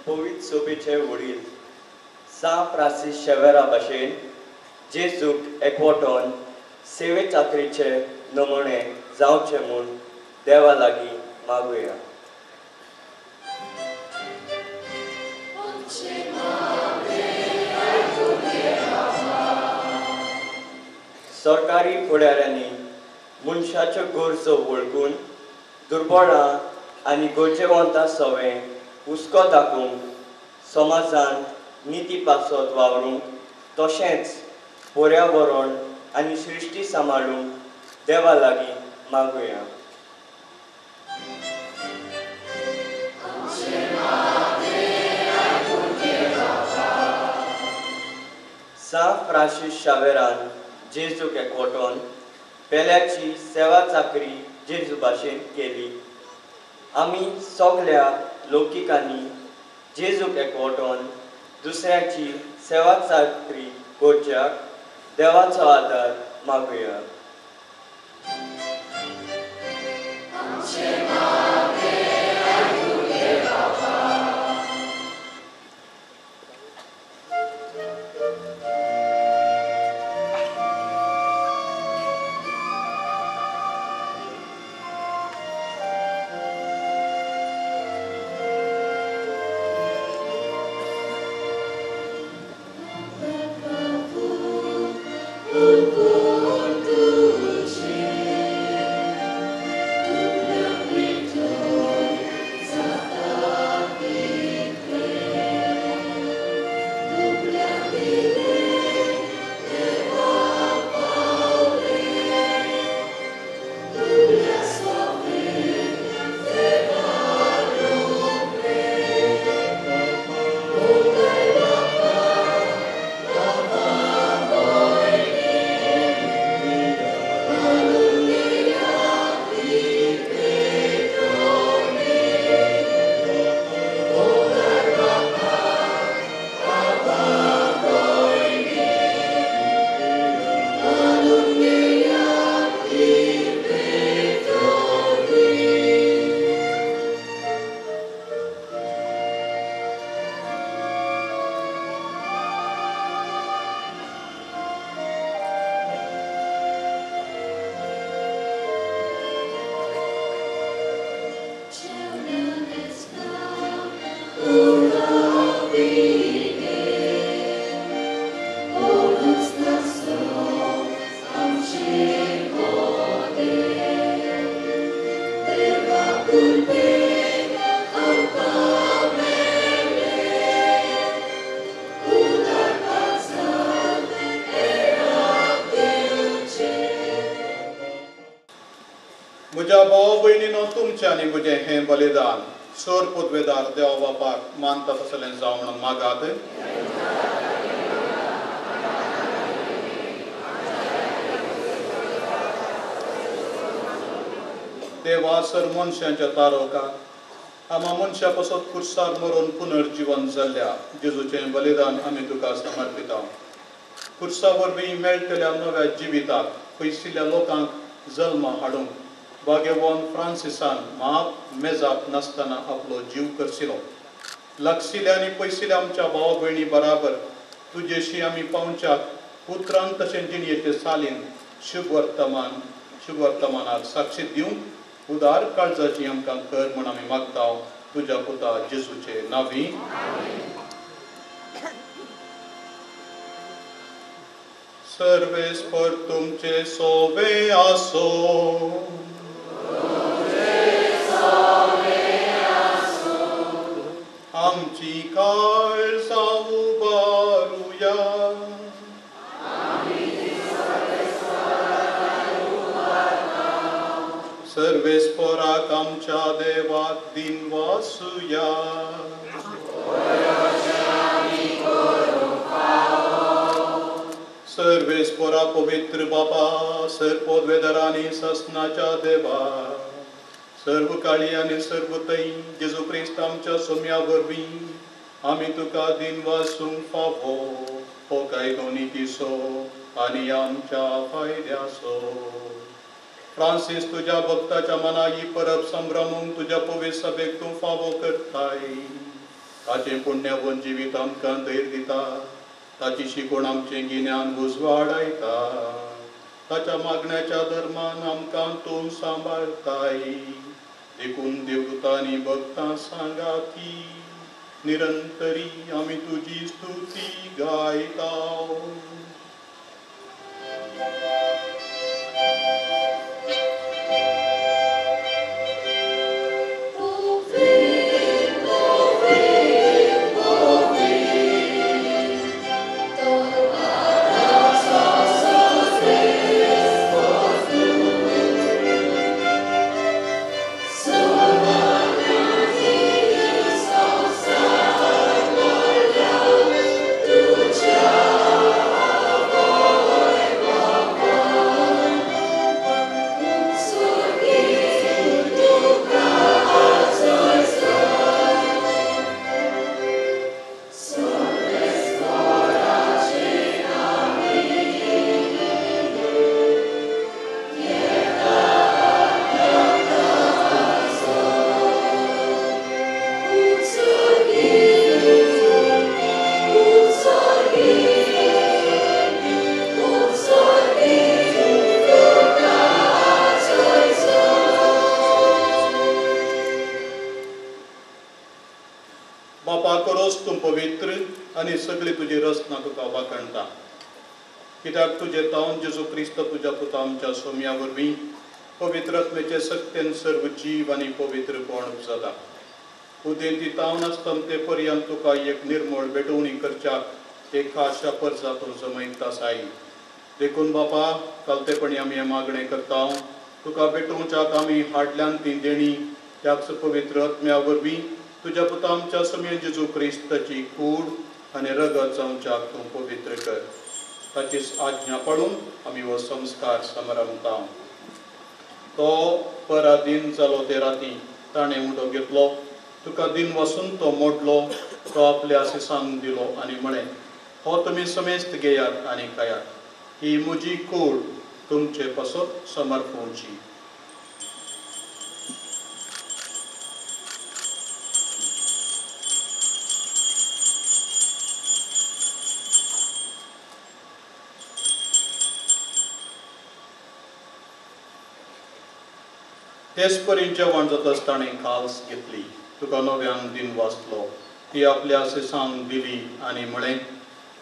पवित्र सोबेचे वडील सां फ्रांसीस शेवेरा भाशेन जेजूक एकवटोन सेवे चाकरीचे नमुने जावचे म्हूण देवा लागीं मागुया. सरकारी फुडाऱ्यांनी मनशाच्यो गरजो वळखून दुर्बळां आनी गरजेवंतां सवें हुस्को दाखोवंक समाजांत निती पासत वावरूंक तशेंच पर्यावरण आनी सृश्टी सांबाळूंक देवा लागीं मागुया. सां फ्रांसीस शावेरान जेजूक एकवटोन पेल्याची सेवा चाकरी जेजू भाशेन केली. आमी सगल्या लौकिकांनी जेजूक एकवटोन दुसऱ्याची सेवा चाकरी करच्याक देवाचो आदार मागुया. म्हज्या भाव भयणीनो, तुमचें आनी म्हजें हें बलिदान सर पदवेदार देवा बापाक मानता तसलें जावं म्हणून मागात. देवा सर मनशांच्या तारोकाक आमा मनशा पासत कुर्सार मरून पुनर्जिवन जाल्ल्या जेजूचें बलिदान आमी तुका समर्पिता. कुर्सा वरवीं मेळटल्या नव्या जिविताक पयसिल्ल्या लोकांक जल्म हाडूंक भाग्यवान फ्रांसिसान माप मेजाप नासतना आपलो जीव करसिलो. लागशिल्ल्या आनी पयसिल्ल्या आमच्या भाव भयणी बराबर तुजेशी आमी पावच्याक उतरान तशें जिणयेचे सालीन शुभ वर्तमानाक साक्षी दिवंक उदार काळजाची आमकां कर म्हूण आमी मागता तुज्या पुता जेजूचे नांवी. सर्वेस्पर तुमचे सोबे आसो. आमची काळजां उबारुया. सर्वेस्पराक आमच्या देवाक दिनवासुया. सर्वेस्परा पवित्र बापा, सर पदवेदारांनी ससनाच्या देवा, सर्व काळी आनी सर्व तै जेजू क्रिस्त आमच्या सोम्या वरवीं आमी तुका दिनवासूंक फावो हो कायदो नितीचो आनी आमच्या फायद्याचो। फ्रांसीस तुज्या भक्ताच्या मना ही परब संभ्रमूंक तुज्या पवित्र सभेक तूं फावो करताय। ताचें पुण्यवन जिवीत आमकां धैर्य दिता, ताची शिकवण आमचें गिन्यान उजवाडायता, ताच्या मागण्याच्या धर्मान आमकां तूं सांबाळताय। देखून देवदूतांनी भक्तां सांगाती निरंतरी आमी तुजी स्तुती गायता। आनी सगळी तुजी रचना तुका वाखणटा, कित्याक तुजे तावन जेजू क्रिस्त तुज्या पुता आमच्या सोम्या वरवीं पवित्र आत्म्याचे सक्तेन सर्व जीव आनी पवित्रपण उपजता। उदेंती तावन आसतमते पर्यंत तुका एक निर्मळ भेटवणी करच्याक एक खाशा परजा तूं जमयता आसाय। देखून बापा कालतेपणी आमी हें मागणें करता, तुका भेटोवच्याक आमी हाडल्यान ती देणी त्याच पवित्र आत्म्या वरवीं तुज्या पुता आमच्या सोम्या जेजू क्रिस्ताची कूड आनी रगत जावच्याक तूं पवित्र कर। ताची आज्ञा पाळून आमी हो संस्कार समारंभता। तो पराधीन जालो ते राती ताणें उडो घेतलो, तुका दिन वसून तो मोडलो, तो आपल्या आसिसांक दिलो आनी म्हळें, हो तुमी समेस्त घेयात आनी खायात, ही म्हजी कूड तुमचे पासत समर्पणची। तेच परी जेवण जातच ताणें काल्स घेतली, तुका नव्यान दिन वाचलो, ती आपल्या आसिसांक दिली आनी म्हळें,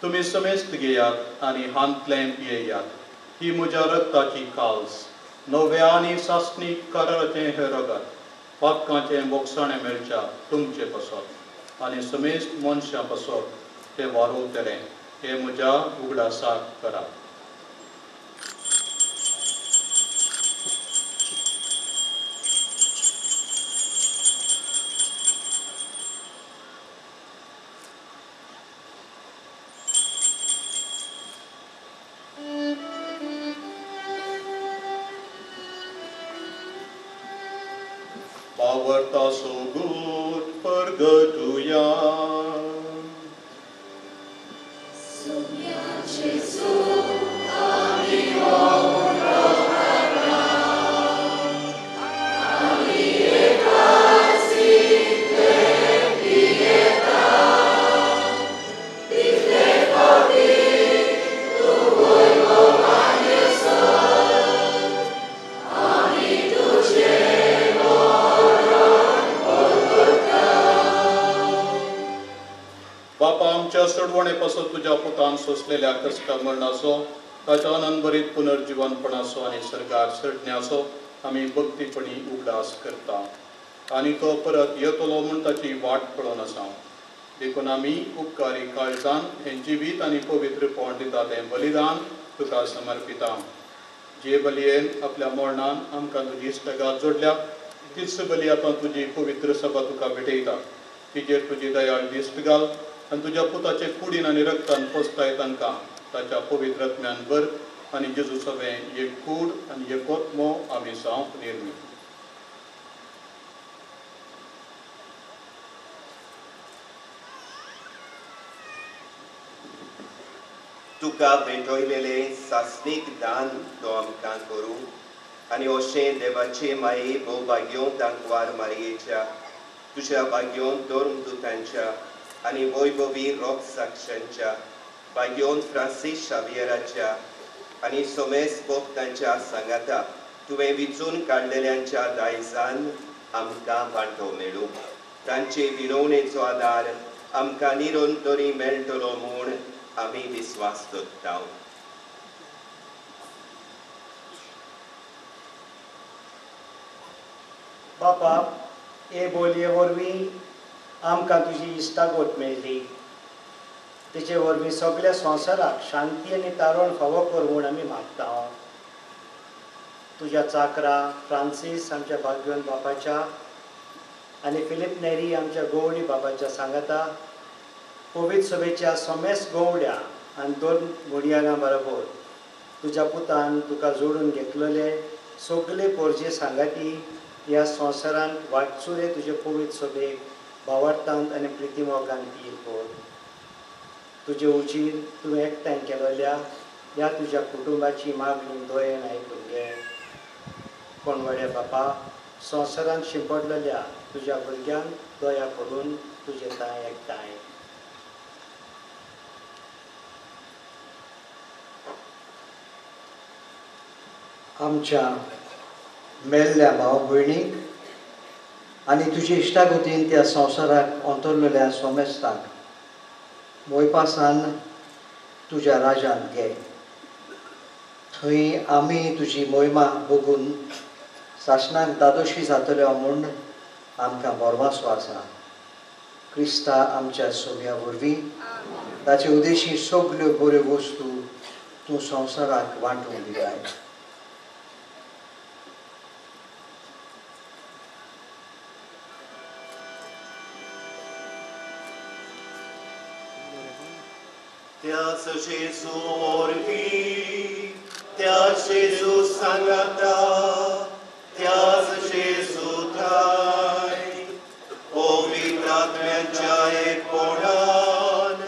तुमी समेस्त घेयात आनी हांतलें पियेयात, ही म्हज्या रक्ताची काल्स, नव्या आनी सासणीक कराराचें हें रगत, पातकांचें बोगसाणें मेळच्या तुमचे पासत आनी समेस्त मनशां पासत तें वारोवतलें, हें म्हज्या उगडासाक करात। पावरता सोगूत परगटुया। सोडवणे पासून तुज्या पुतान सोंसलेल्या कश्टा मरणाचो, ताच्या आनंदभरीत पुनर्जिवनपणाचो आनी सर्गार चडण्याचो आमी भक्तीपणी उगडास करता आनी तो परत येतलो म्हूण ताची वाट पळोवन आसा। देखून आमी उपकारी काळजान हें जिवीत आनी पवित्रपण दिता तें बलिदान तुका समर्पिता। जे बलयेन आपल्या मरणान आमकां तुजी इश्टागत जोडल्या तीच बली आतां तुजी पवित्र सभा तुका भेटयता। तिजेर तुजी दयाळ दिश्ट घाल आनी तुज्या पुताचे कुडीन आनी रक्तान पोसताय तांकां ताच्या पवित्र आत्म्यान भर आनी जेजू सवें एक कूड आनी एक आत्मो आमी जावंक निर्मी। तुका भेटयलेलें सासणीक दान तो आमकां करूं आनी अशें देवाचे माये भोवभाग्यों तांकवार मारयेच्या तुज्या भाग्यों धर्मदुतांच्या आनी वैभवी रोग साक्षांच्या भाग्योन फ्रांसीस शावियराच्या आनी सोमेस भक्तांच्या सांगाता तुवें विचून काडलेल्यांच्या दायजान आमकां वांटो मेळूं. तांचे विनवणेचो आदार आमकां निरंतरी मेळटलो म्हूण आमी विस्वास दवरता. बापा, हे बोलये वरवीं आमकां तुजी इश्टागत मेळ्ळी. तिचे वरवीं सगळ्या संवसाराक शांती आनी तारण फावो कर म्हूण आमी मागता. तुज्या चाकरा फ्रांसीस आमच्या भाग्यवन बापाच्या आनी फिलीप नेरी आमच्या गोवणी बाबाच्या सांगाता पवित्र सभेच्या समेस गोवड्या आनी दोन घोडयांगा बरोबर तुज्या पुतान तुका जोडून घेतलेले सगळे पोरजे सांगाती ह्या संवसारांत वाटसुरे तुजे पवित्र सभेक भावार्थांत आनी प्रितीमोगान तीर कर. तुजे उजीर तुवें एकठांय केलेल्या ह्या तुज्या कुटुंबाची मागणी दयेन आयकून घे. कोणवाड्या बापा, संवसारांत शिंपडलेल्या तुज्या भुरग्यांक दया करून तुजे तांय एकठांय. आमच्या मेल्ल्या भाव भयणीक आनी तुजे इश्टागतीन त्या संवसाराक अंतरलेल्या सोमेस्ताक मोयपासान तुज्या राजान घे. थंय आमी तुजी मोहिमा बघून सासणाक दादोशी जातल्यो म्हूण आमकां भरवासो आसा. क्रिस्ता आमच्या सोम्या वरवीं ताचे उदेशी सगल्यो बऱ्यो वस्तू तूं संवसाराक वांटून दिलाय. त्याच जेजू वरवीं, त्या जेजू सांगाता, त्याच जेजू थाय पवित्र आत्म्याच्या एकपणान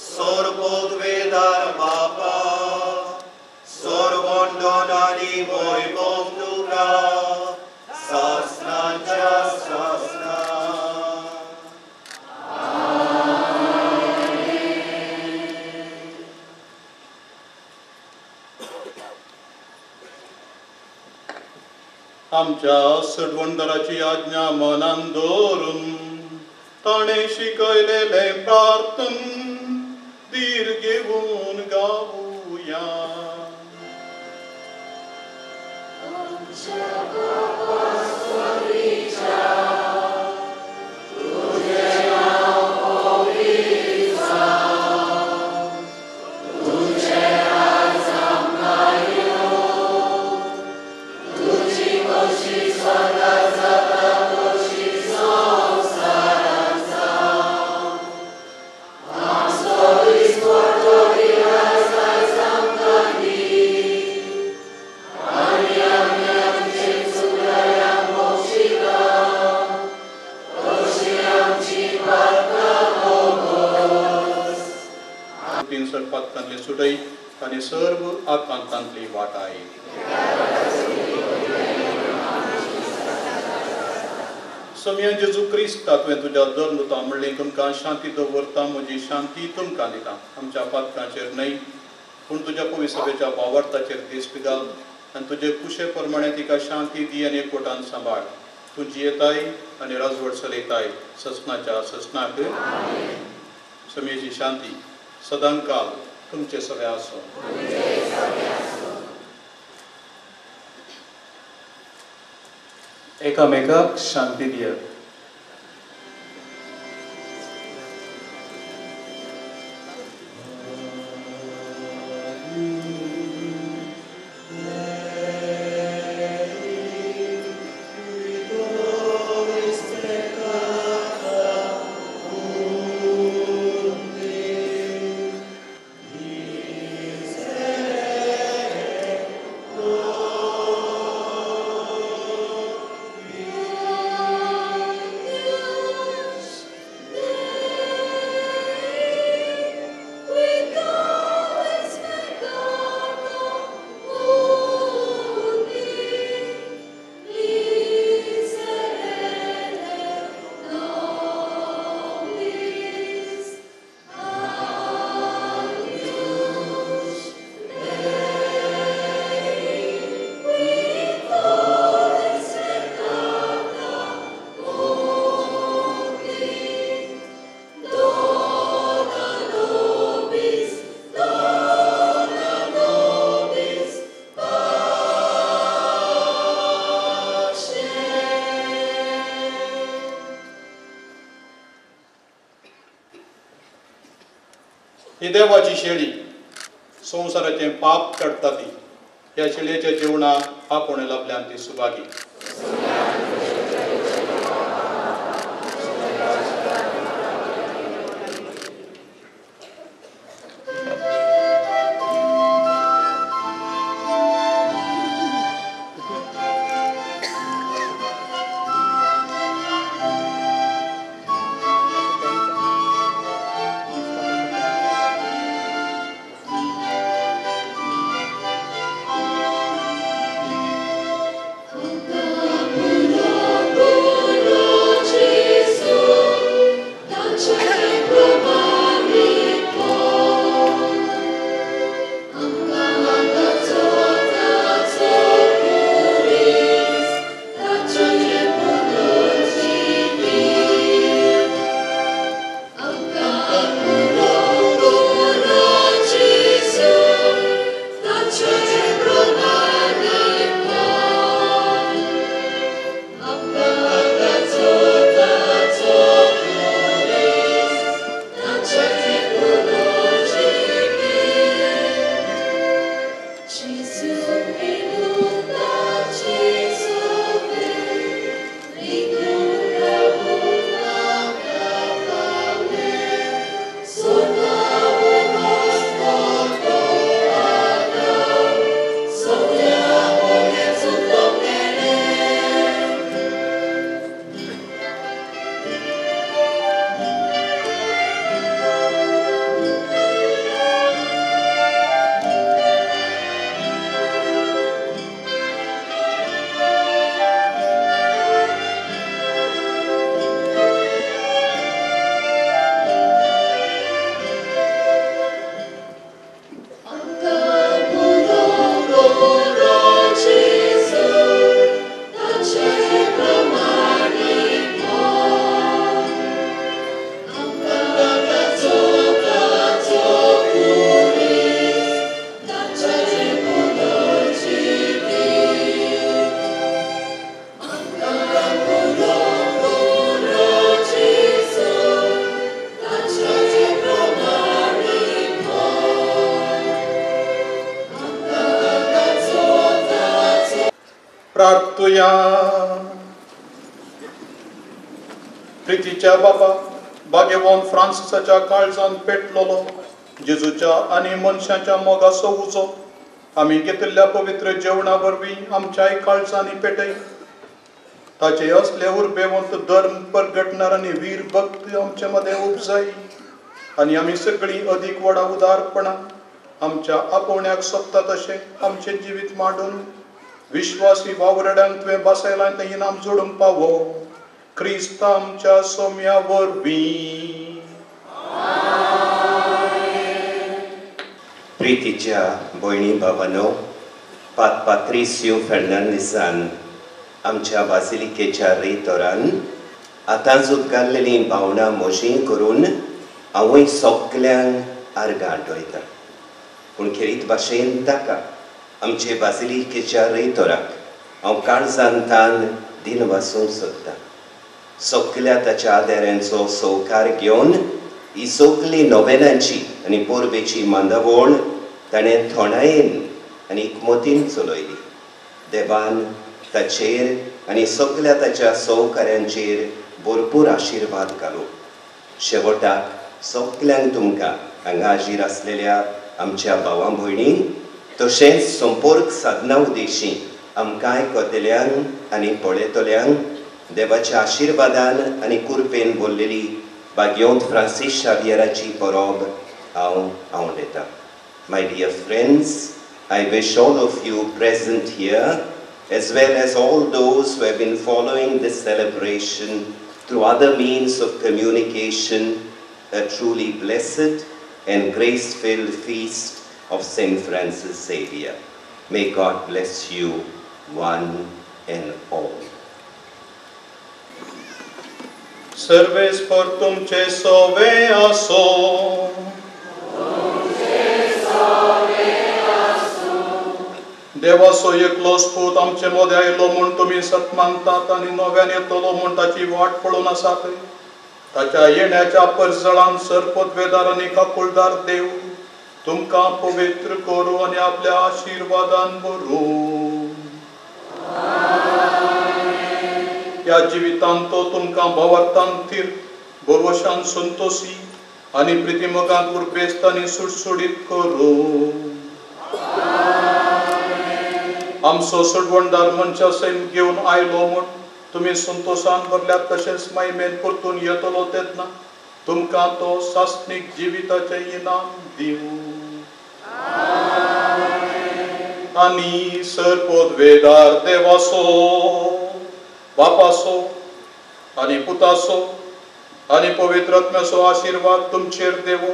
सर्वोद्वेदार बापा सर्वंदन आनी वैभव तुका सासणाच्या सासणा. आमच्या सडवंदराची आज्ञा मनान दवरून ताणें शिकयलेलें प्रार्थन धीर घेवन गावया. सुटई आनी सर्व आकांतांतली वाटाय. सोम्या जेजू क्रिस्ता, तुवें तुज्या धर्मदुता म्हणलें तुमकां शांती दवरता, म्हजी शांती तुमकां दिता. आमच्या पातकांचेर न्हय पूण तुज्या पवित्र सभेच्या भावार्थाचेर दिश्ट घाल आनी तुजे कुशे प्रमाणे तिका शांती दी आनी एकवटान सांबाळ. तूं जियेताय आनी राजवट चलयताय ससनाच्या ससनाक. सोम्याची शांती सदांकाल तुमचे सगळे आसो. एकामेकाक शांती दियात. Oh. ही देवाची शेळी संवसाराचें पाप काडटा ती. ह्या शेळयेच्या जेवणाक आपोवणें लाभल्यान ती सुभागी. प्रितीच्या बाबा भाग्यवान फ्रांसिसाच्या काळजान पेटलोलो जेजूच्या आनी मनशाच्या मोगाचो उजो आमी घेतिल्ल्या पवित्र जेवणा वरवीं आमच्याय काळजांनी पेटय. ताचे असले उर्बेवंत धर्म परगटणार आनी वीर भक्त आमचे मदें उपजाय आनी आमी सगळीं अदीक व्हडा उदारपणान आमच्या आपोवण्याक सोबता तशें आमचें जिवीत मांडून विश्वासी वावरड्यांक तुवें बसयलां तें इनाम जोडूंक पावो. क्रिस्त आमच्या सोम्या वरवीं. प्रितीच्या भयणी भावानो, पात पात्रिसियो फेर्नांडीसान आमच्या बासिलिकेच्या रेतोरान आतांच उदगारलेलीं भावनां म्हजीं करून हांवूय सगल्यांक आर्गां आटयतां. पूण खेरीत भाशेन ताका आमचे बासिलिकेच्या रेतोराक हांव काळजान तान दिन वासूंक सोदतां. सगल्या ताच्या आदारांचो सवकार घेवन ही सगली नोवेनांची आनी परबेची मांदावळ ताणें थोंडायेन आनी एकमतीन चलयली. देवान ताचेर आनी सगल्या ताच्या सवकाऱ्यांचेर भरपूर आशिर्वाद घालो. शेवटाक सगल्यांक तुमकां हांगा हाजीर आसलेल्या आमच्या भावां भयणींक तशेंच संपर्क साधना उद्देशी आमकां आयकतल्यांक आनी पळयतल्यांक देवाच्या आशिर्वादान आनी कृपेन बोल्लेली भाग्यवंत फ्रांसीस शावियराची परब हांव आवडटा. My dear friends, I wish all of you present here as well as all those who have been following this celebration through other means of communication a truly blessed and grace-filled feast of Saint Francis Xavier. May God bless you one and all. सर्वेस्पर तुमचे सोवे आसो. देवाचो एकलो स्पूत आमचे मदें आयलो म्हूण तुमी सत मानतात आनी नव्यान येतलो म्हूण ताची वाट पळोवन आसात. ताच्या येण्याच्या परजळान सरपदवेदार आनी काकुळदार देव तुमकां पवित्र करूं आनी आपल्या आशिर्वादान भरूं. ह्या जिवितांत तो तुमकां भावार्थान थीर, भरवशान संतोशी आनी प्रितीमोगांत उर्बेस्त आनी सुडसुडीत करूं. आमचो सोडवणदार मनशा सैम घेवन आयलो म्हूण तुमी संतोशान भरल्यात, तशेंच मायमेन परतून येतलो तेन्ना तुमकां तो सासणीक जिविताचें इनाम दिवं. आनी सरपदवेदार देवासो, बापासो आनी पुतासो आनी पवित्र आत्म्याचो आशिर्वाद तुमचेर देवो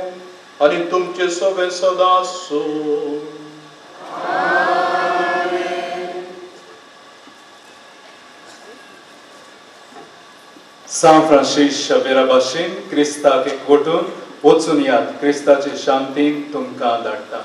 आनी तुमचे सवे सदां आसूं. सांत फ्रांसीस शावेरा भाशेन क्रिस्ताक एकवटून वचून यात. क्रिस्ताचे शांतीन तुमकां धाडटा.